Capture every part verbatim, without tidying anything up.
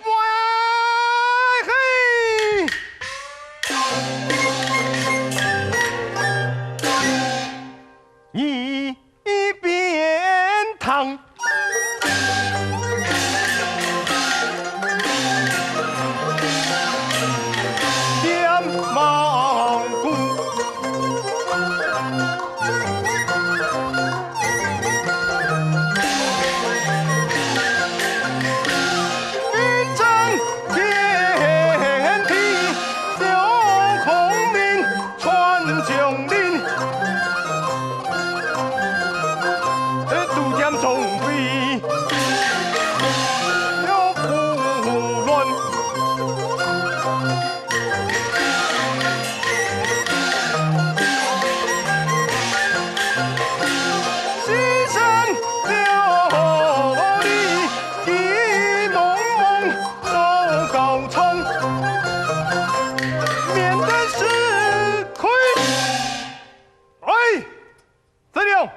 喂，嘿！你一边听，边忙顾。 哎， 子良，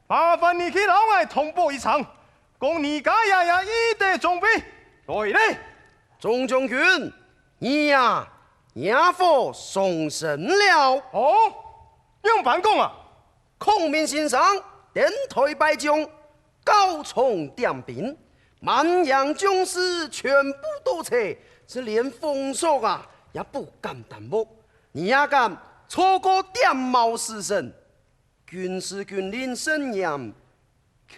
麻煩你去摎𠊎通報一聲，講你家爺爺已得重病，來咧。眾將軍，你爺，惹禍上身了。哦，仰般講啊？孔明先生登台拜將，教場點兵，滿營將士全部到齊，就連風叔啊也不敢耽誤。你也敢錯過點卯時辰？ 軍師軍令森嚴，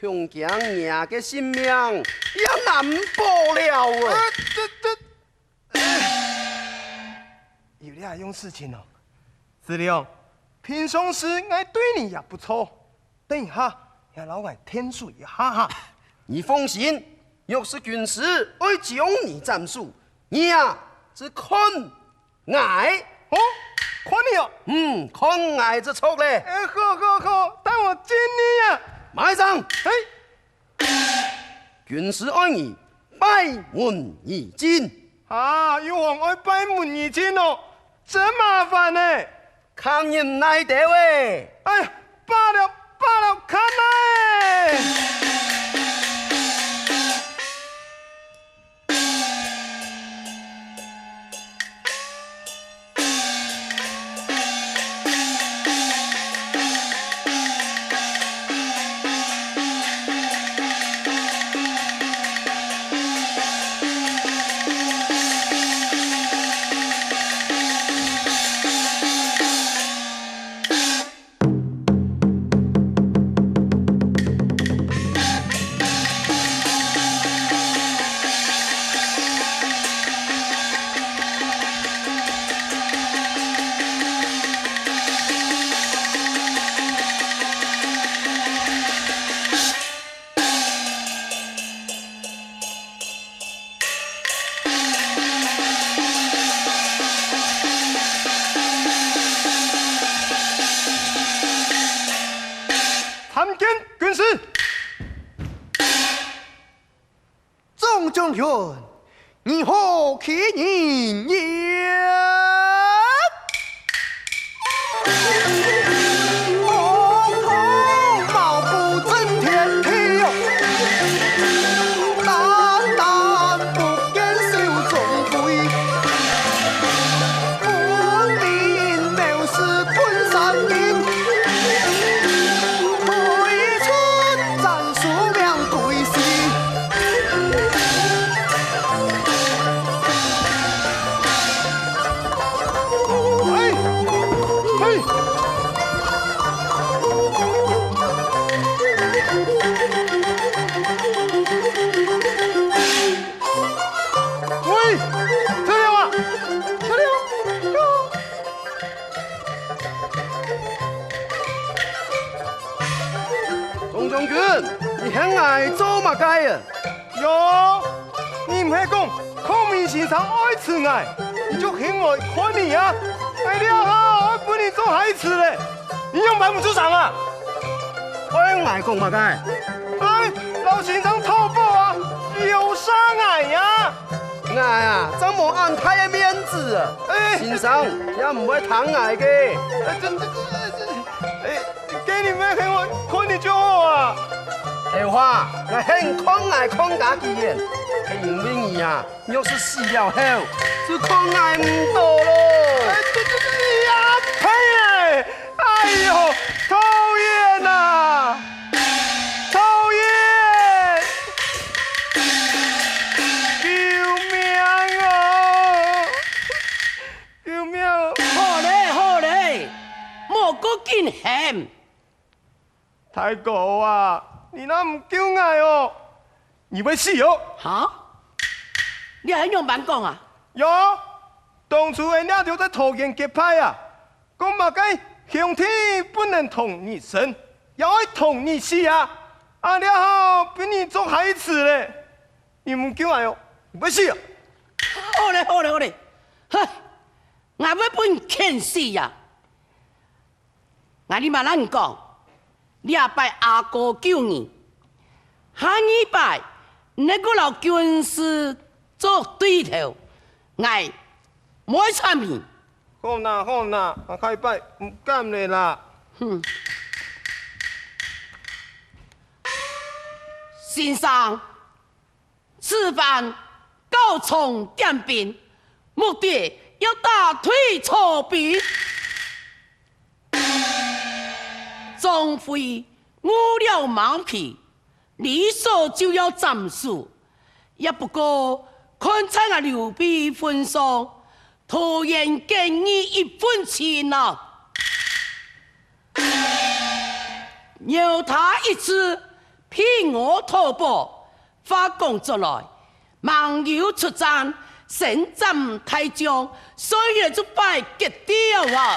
恐驚若个性命也難保了啊！呃，這，這，有這樣事情哦。子良，平常時𠊎對你也不錯，等一下也摎𠊎添水一下哈。你放心，若是軍師愛將你斬首，你啊，只看 𠊎。哦，看你哦。嗯，看𠊎就著咧。哎，好，好，好，待我敬你啊。馬上。嘿。軍師愛你拜門而進。啊，有王愛拜門而進哦，真麻煩呢。看你毋耐得喂。哎呀，罷了，罷了，看哪！ 参见军师。众将军，你何其人也！將軍，你喊𠊎做麼个啊？喲，你毋係講孔明先生愛辭𠊎，你就喊𠊎看你啊？𠊎這下愛分你做下一次咧，你仰般毋出聲啊？愛𠊎講麼个？哎，摎先生討寶啊，留下𠊎呀！𠊎啊，正無恁大个面子啊！哎，先生也毋會聽𠊎个。哎，這，這，這，這，哎， 該你毋喊𠊎看你就好啊！後下，𠊎喊你看𠊎看加幾遍，係因為你啊，若係死了後，就看𠊎毋到咯。哎，這，這，這，呀，呸！哎喲，討厭啊！討厭！救命啊！救命！好咧，好咧，莫過緊喊。 大哥啊，你若毋救𠊎哦，你會死哦！哈？你還仰般講啊？喲，當初𠊎這兜在桃園結拜啊，講麼个兄弟不能同日生，也愛同日死啊！啊，這下分你做下一次咧，你毋救𠊎哦，你會死哦！好咧，好咧，好咧，哼，𠊎會分你譴死啊！ 𠊎這馬摎你講，這擺阿哥救你，下二擺你過摎軍師做對頭，𠊎毋會睬你。好啦，好啦，𠊎下擺毋敢咧啦。哼。先生， 此番教場點兵，目的要打退曹兵。張飛誤了馬屁，理所就要斬首，也不過看在𠊎劉備份上，徒然給你一份情啊！ 饒他一次，替我討寶。話講轉來，吂有出戰，先斬大將，算來就拜結了啊！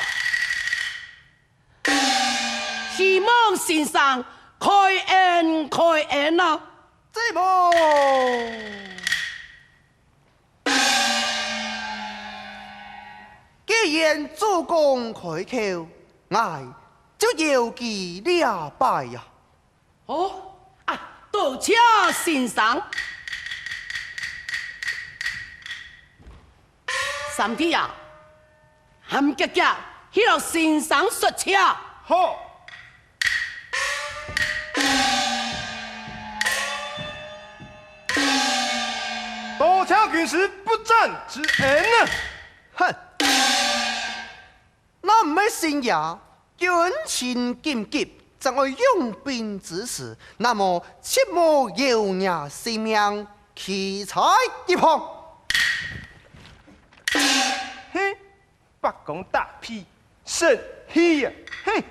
希望先生開恩，開恩啊！這無！ 既然主公開口，𠊎就饒佢這擺呀。哦，啊，多謝先生。三弟啊，喊遽遽去摎先生說謝。好。 多謝軍師不斬之恩啊！哼！若毋係星爺軍情緊急，正愛用兵之時，那麼切莫要若性命，棄在一旁。哼！ 發功打屁，生氣啊！哼！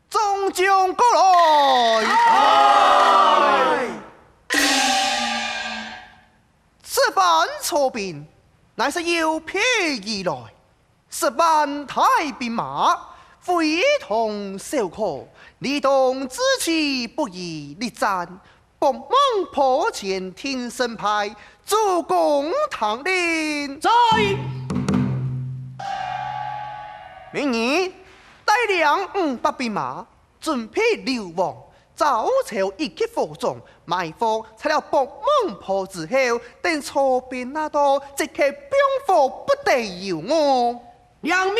眾將過來！此番曹兵，乃係有備而來。 十萬大兵馬，非同小可，理當自持不與，力戰博望坡前定勝敗，主公聽令。在。明日，帶領五百兵馬， 準備溜黃，早朝一級火種，埋伏在了博望坡之後，等曹兵那到，即刻放火，不得有誤。領命，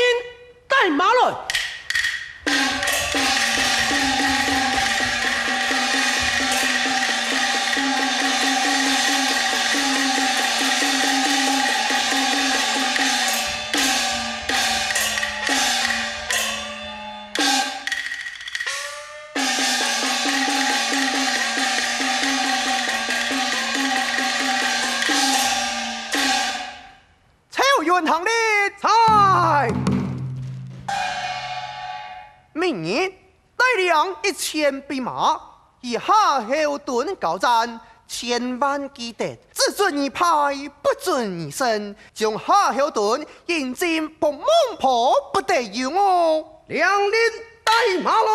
帶馬來！ 曹仁聽令。在。明日帶領一千兵馬，與夏侯惇交戰，千萬記得，只只准你派，不准你勝，將夏侯惇引進博望坡不得有誤。」「令人帶馬來！」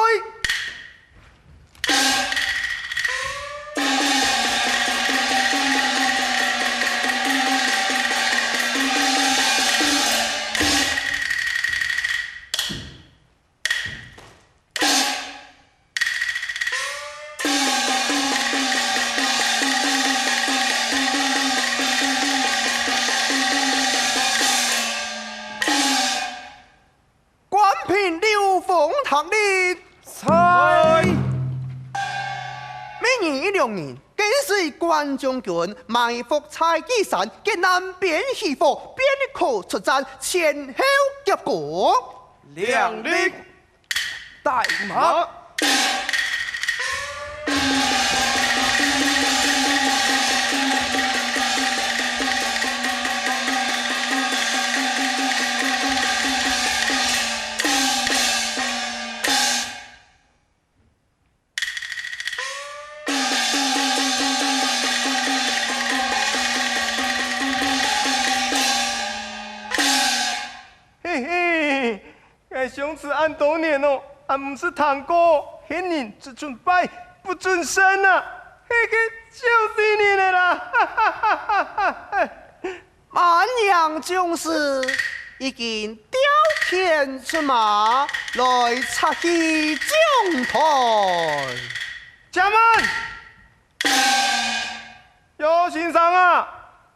「官兵劉封聽令！」「在！」「明日一兩人，跟隨關將軍埋伏在驛山，佢南邊起火，便可出戰，前後夾攻。」「領令！」「帶馬！」嘿嘿， 𠊎相持恁多年哦，還毋識聽過，係人只准敗，不准勝啊！係个笑死人了啦！滿營將士已經調遣出馬來插起將台。且慢！ 喲，先生啊，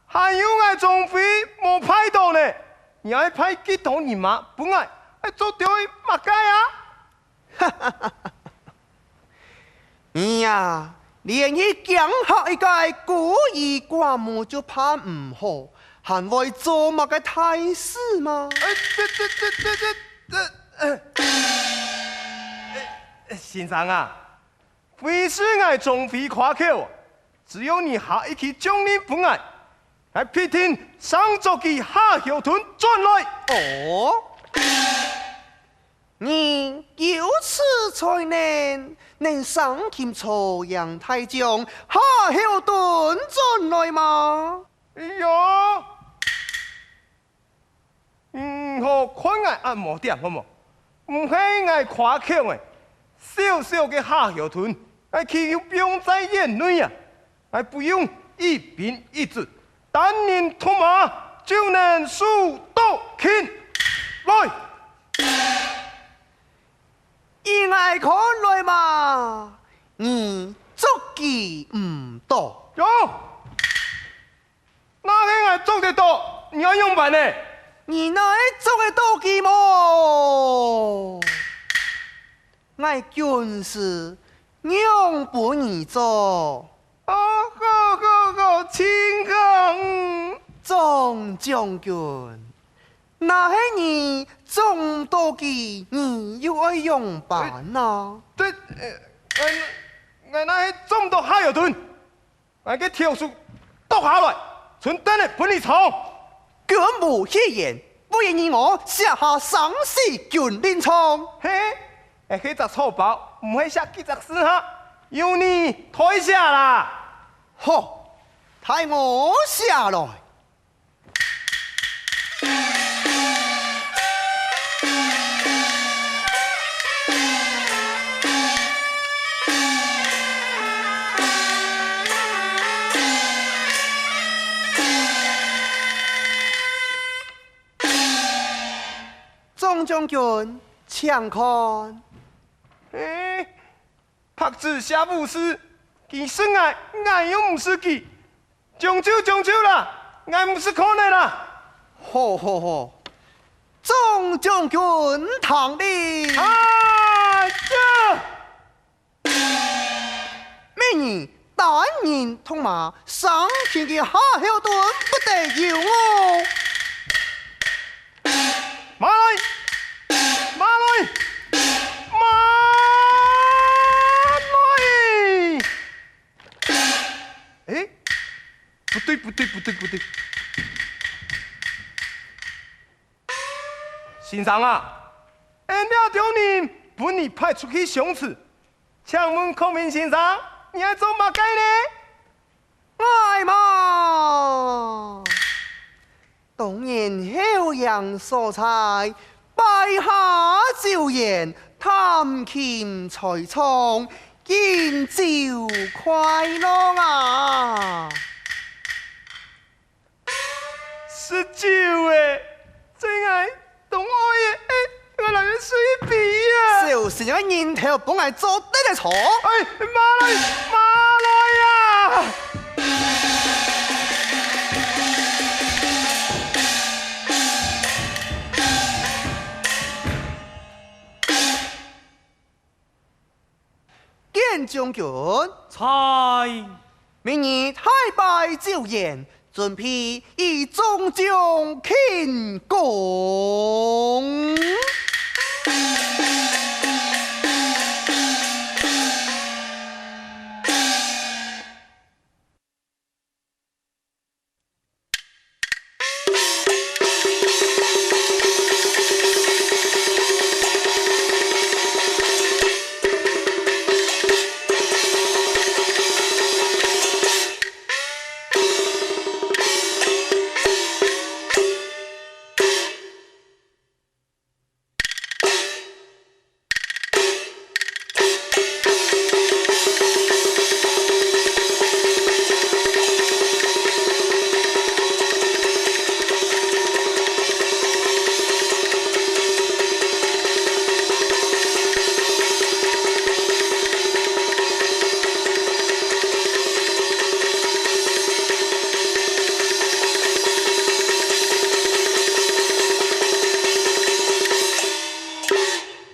還有𠊎張飛無派到呢，你愛派幾多人馬分𠊎，愛做兜仔麼个啊？你呀，連去驚嚇一個孤兒寡母就辦毋好，還會做麼个大事嗎？哎，這，這，這，這，這，這，呃，哎，先生啊， 費事𠊎張飛誇口，只要你下一支將令分𠊎，𠊎必定相助佢夏侯惇轉來。哦，你有此才能，能生擒曹營大將夏侯惇轉來嗎？哎喲， 嗯，好，看𠊎恁無點，好無？毋係𠊎誇口誒，小小个夏侯惇，𠊎豈有放在眼內啊？𠊎不用一兵一卒，單人獨馬就能收到擒。來！以𠊎看來嘛，你捉佢毋到。喲！ 若係𠊎捉得到，你愛仰般呢？你哪會捉得到佢無？𠊎軍師仰分你捉？哦，好，好，好，請講。張將軍，若係你捉毋到佢，你又愛仰般呢？對，呃，𠊎，𠊎若係捉毋到夏侯惇， 𠊎个頭就剁下來，伸等仔分你嚐。君無戲言，不如你我寫下生死軍令狀。嘿，係隻草包，毋會寫幾隻字哈，由你代寫啦。好，待𠊎寫來。 張將軍，請看。欸，白紙寫無字，佢識𠊎，𠊎又毋識佢。將就，將就啦，𠊎毋識看仔啦。好，好，好，張將軍聽令。啊，這！ 明日單人獨馬，生擒个夏侯惇不得有誤。馬來！馬來！馬來！欸，不對，不對，不對，不對。先生啊，𫣆這兜人分你派出去相持， 請問孔明先生，你愛做麼个呢？哎嘛！當年後營所在，擺下酒宴，彈琴吹唱，敬酒快樂啊！ 十九欸，真个，當愛欸，欸，𠊎來个水杯啊！小心啊，人頭分𠊎做得个錯。哎，慢來，慢來啊！简将军。在。明日大摆酒宴，准备以中将庆功。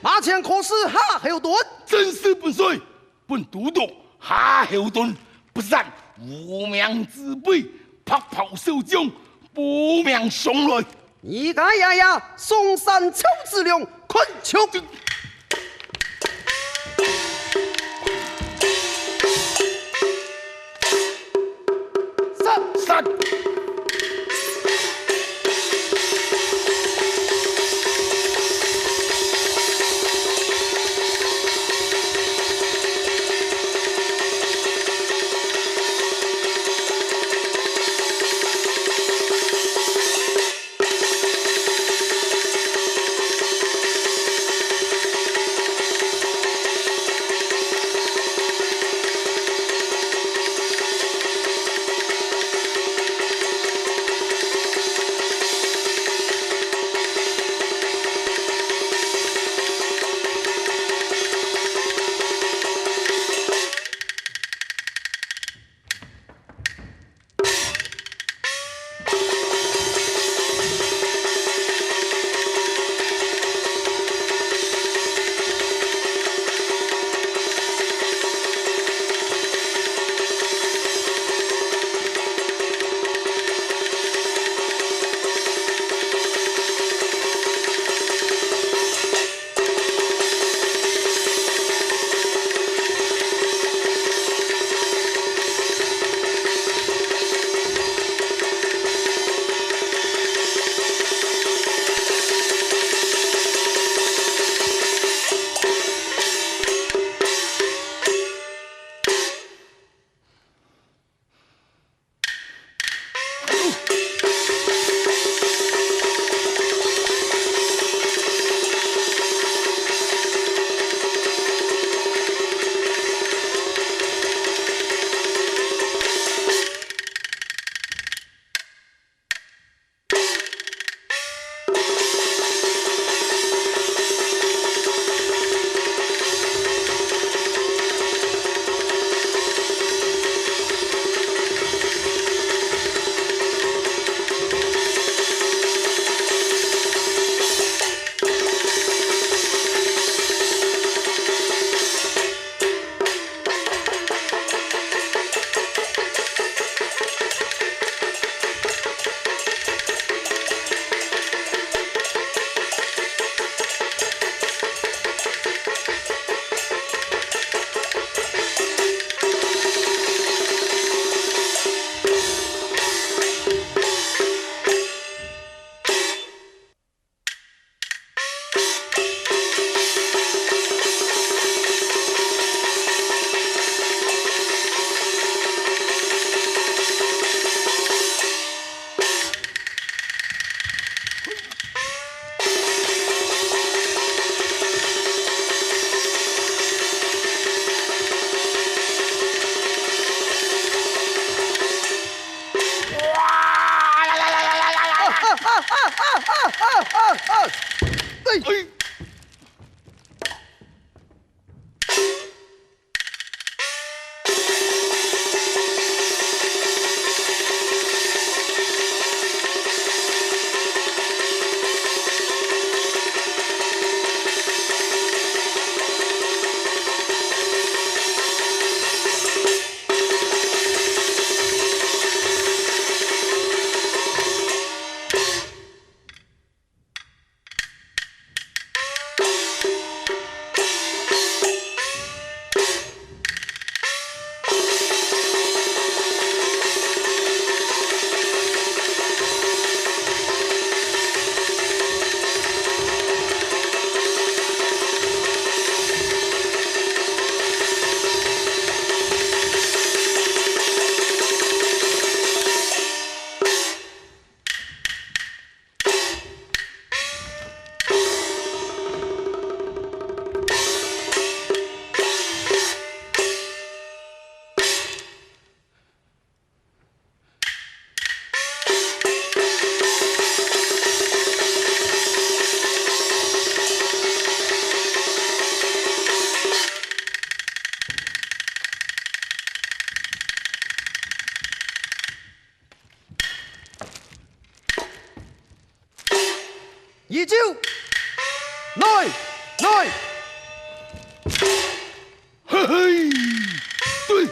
马前可是夏侯惇？正是本帅，本都督夏侯惇，不然无名之辈，白袍守将，报名上来。你个爷爷，松山赵子龙，看招！ 杀！杀！啊啊啊！哎！哎！二招，來，來！嘿嘿，對！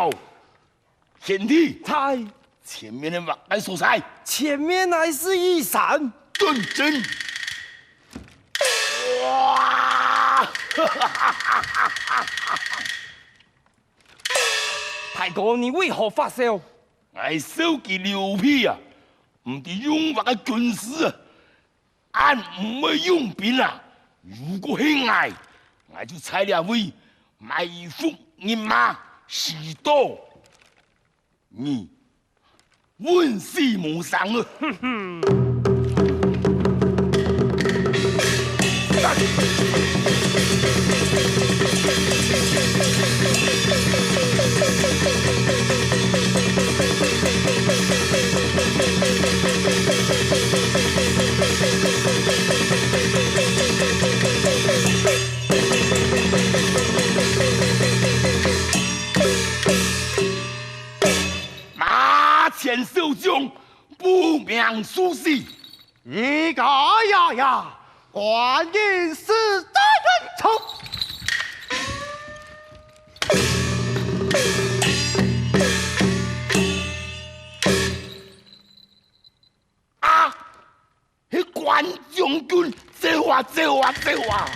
哦，賢弟，在。前面个麼个所在？前面乃是驿站。轉正。哇！大哥，你為何發燒？𠊎燒佢溜鼻啊！毋知用麼个軍師啊！ 恁毋會用兵啊！如果係𠊎，𠊎就在這位埋伏人馬，使到你穩死無生啊！馬前受將，不免受死。咿呀呀呀，官人死在远处。 啊！係關將軍，走啊，走啊，走啊！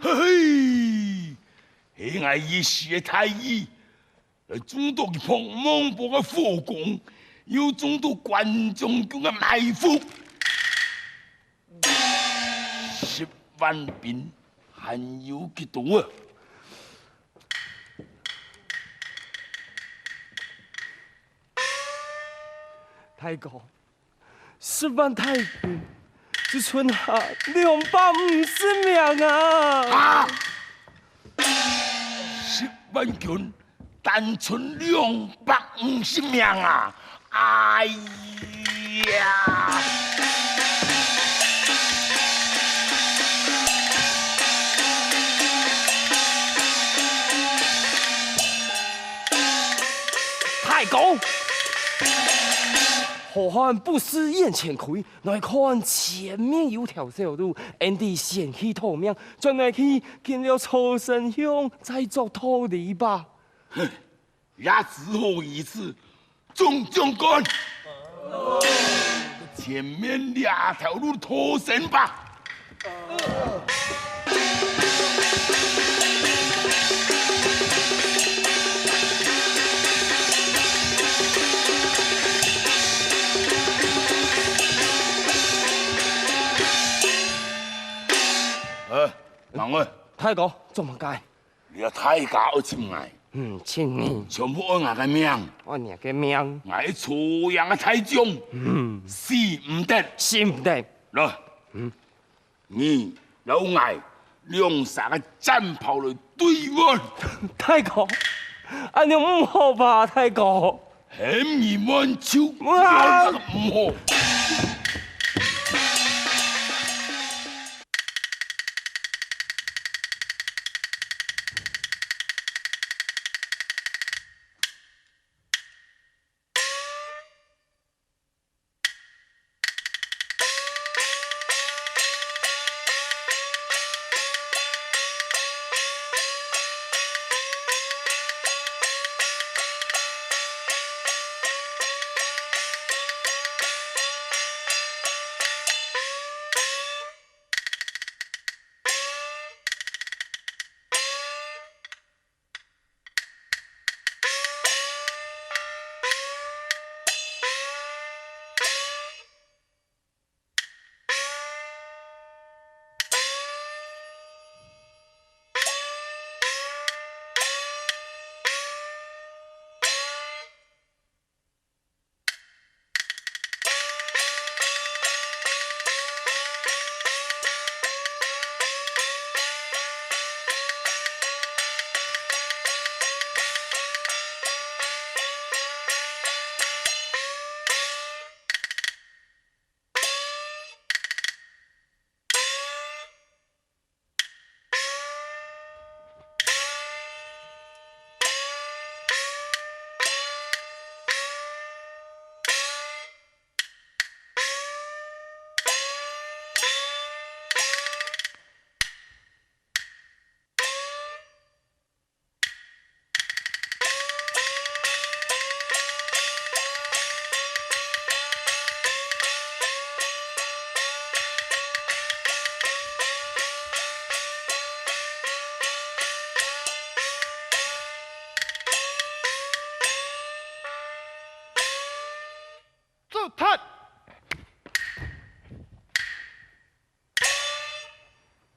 嘿嘿，係𠊎一時个大意，來中到佢茫茫个火光，又中到關將軍个埋伏。十萬兵還有幾多啊？大哥， 十萬大軍只剩下兩百五十名啊！啊！十萬軍，單剩兩百五十名啊！哎呀！大哥，好漢不識眼前虧， 來看前面有條小路，俺等先去討命，轉來去見了曹丞相再作道理吧。哼，也只好如此，眾將官，前面這條路逃生吧。 呃，孟偉，大哥，做麼个？你个大家愛尋𠊎，嗯，尋你。全部愛𠊎个命，愛你个命。𠊎係曹營个大將，嗯，死毋得，死毋得。來，嗯，你摎𠊎兩儕个戰袍來對換。大哥，恁樣毋好吧，大哥？ 喊你換就換，啊！毋好。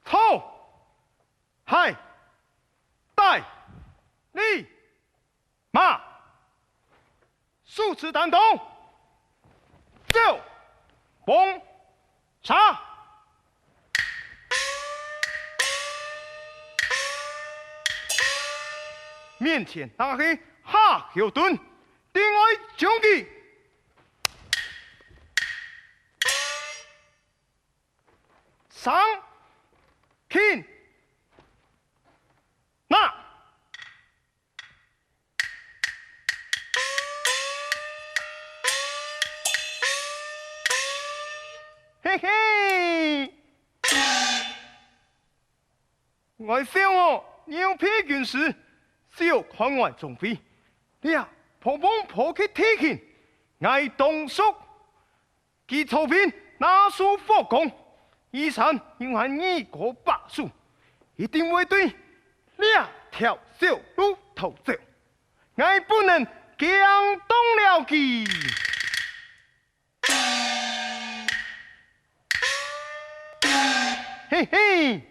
操！嗨！帶！立！馬！手持單刀！走！bomb！查！面前那係夏侯惇，定愛將佢！ 上！擒！拿！嘿嘿！ 𠊎笑哦，牛皮軍師，笑看𠊎張飛。這破風破氣地形，𠊎當熟。佢曹兵拿手火攻，以前有𠊎二哥把守，一定會對這條小路逃走。𠊎不能驚動了佢。 嘿嘿，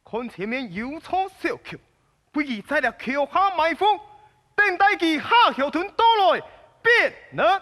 看前面有座小橋，不如在這橋下埋伏，等待佢夏侯惇到來，便能了。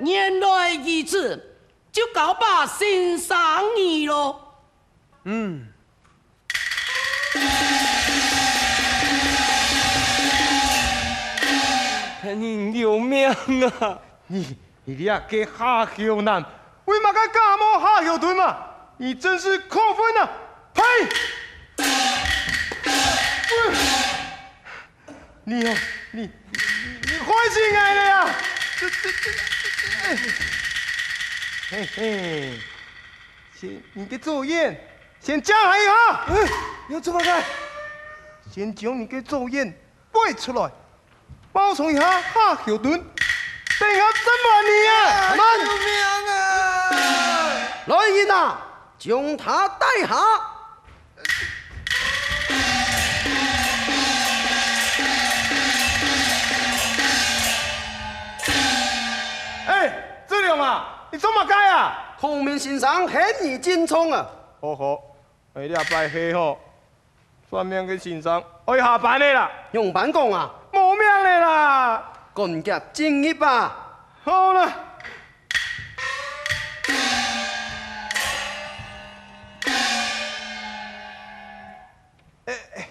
原來如此，就交把先生你咯。嗯。你有命啊！你，你這个夏侯男，為麼个敢冒夏侯惇嘛？你真是過分啊！呸！喂！ 你哦，你，你，你害死𠊎了呀！這，這，這，這，嘿嘿，先，你个左眼，先張開一下。嗯，要做麼个？先將你个左眼擘出來，包裝一下夏侯惇，等下正還你啊！慢！救命啊！來人啊，將他帶下！ 哎，志龍啊，你做麼个啊？孔明先生喊你進床啊！好好，哎，這擺係吼，算命个先生愛下班了啦。仰般講啊？無命了啦！趕遽進入吧。好啦。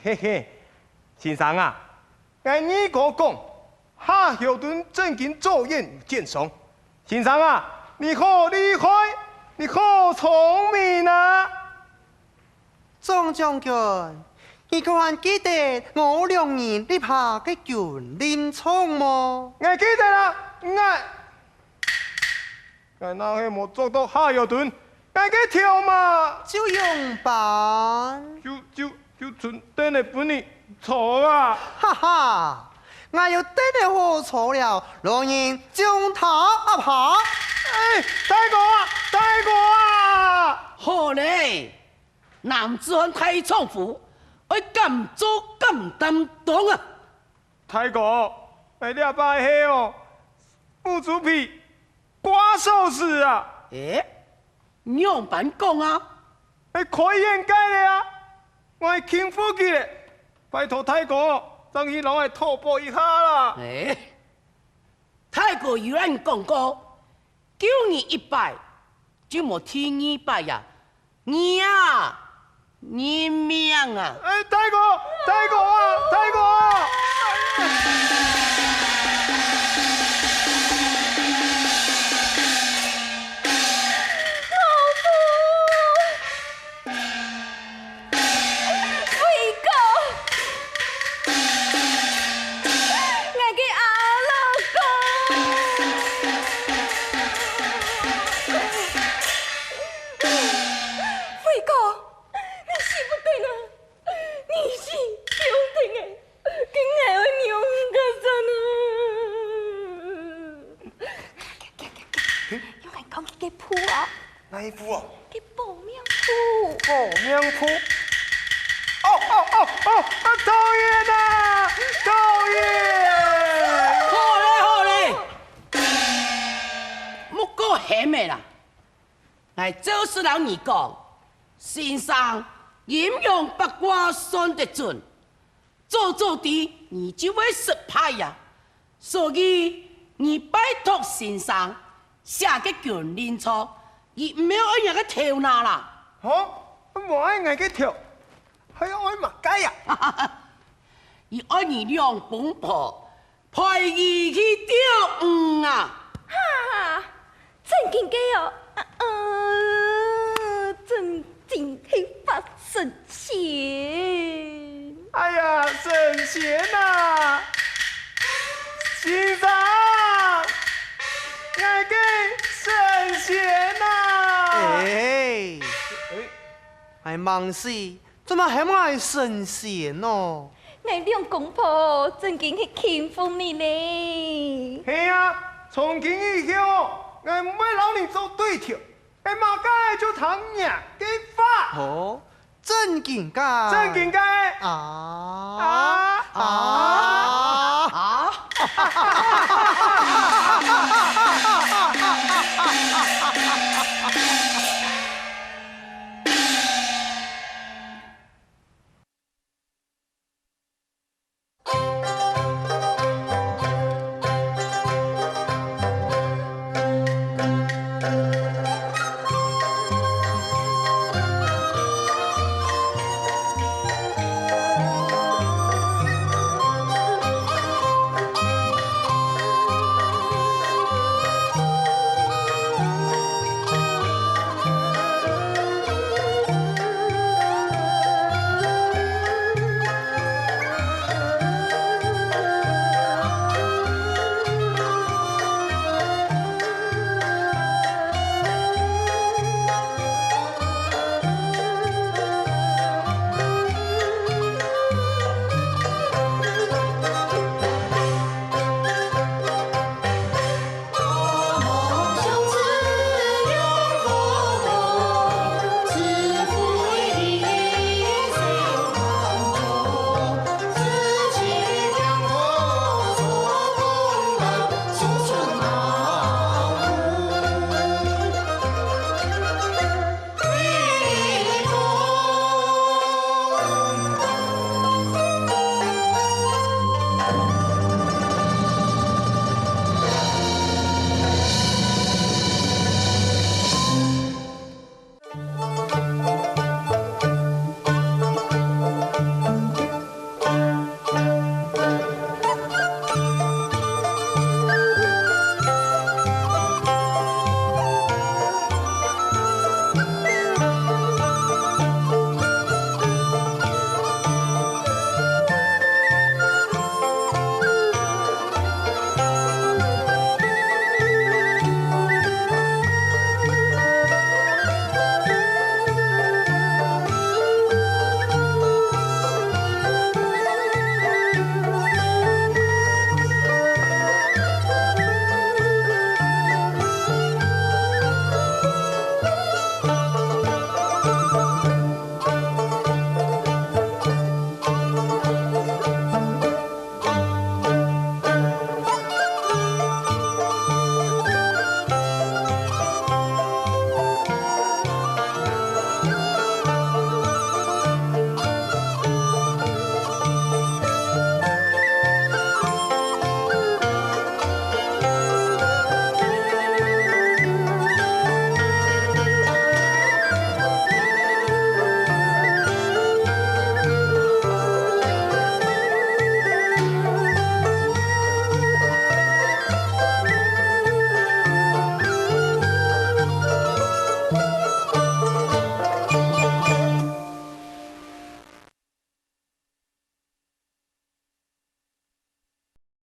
嘿嘿，先生啊，𠊎二哥講，夏侯惇正經左眼有奸商。先生啊，你好厲害，你好聰明啊！張將軍，你可還記得我兩人立下个軍令狀無？𠊎記得啦，𠊎 𠊎若係無捉著夏侯惇，𠊎个頭嘛，就仰般？就，就，就伸凳仔分你坐啊！哈哈，𠊎有凳仔好坐了，老人將他壓下。哎，大哥啊，大哥啊！好咧，男子漢大丈夫，愛敢做敢擔當啊！大哥，𠊎這擺係哦，母豬皮 掛鎖匙啊！欸，仰般講啊？欸，開眼界了啊！𠊎輕負佢咧，拜託大哥，正去摎𠊎討保一下啦！欸，大哥有恁講過，救你一擺，就無第二擺呀！你啊， 認命啊！哎，大哥，大哥啊，大哥啊！老夫，飞哥， 𠊎个阿老公！飞哥，你死不得了，你死丟得哎，跟𠊎愛仰个神啊！用眼光去个铺啊！ 哪一步啊？个保命符。保命符？哦，哦，哦，哦，啊，討厭啊！討厭！好咧，好咧！莫過喊个啦！𠊎照實摎你講，先生陰陽八卦算得準， 早早知你就會失敗呀。所以你拜託先生寫个軍令狀，你毋係愛若个頭那啦。吼，無愛𠊎个頭，還愛麼个呀？你愛你兩公婆，陪你去釣魚啊！哈哈， 正經个哦，呃，正經係發神仙。哎呀，神仙啊！先生，𠊎个神仙啊！哎，哎，吂死， 做麼喊𠊎神仙哦？𠊎兩公婆正經係欽服你咧。係啊，從今以後，𠊎毋會摎你做對頭，愛麼个就聽若个話。哦，正經个？正經个。啊啊啊！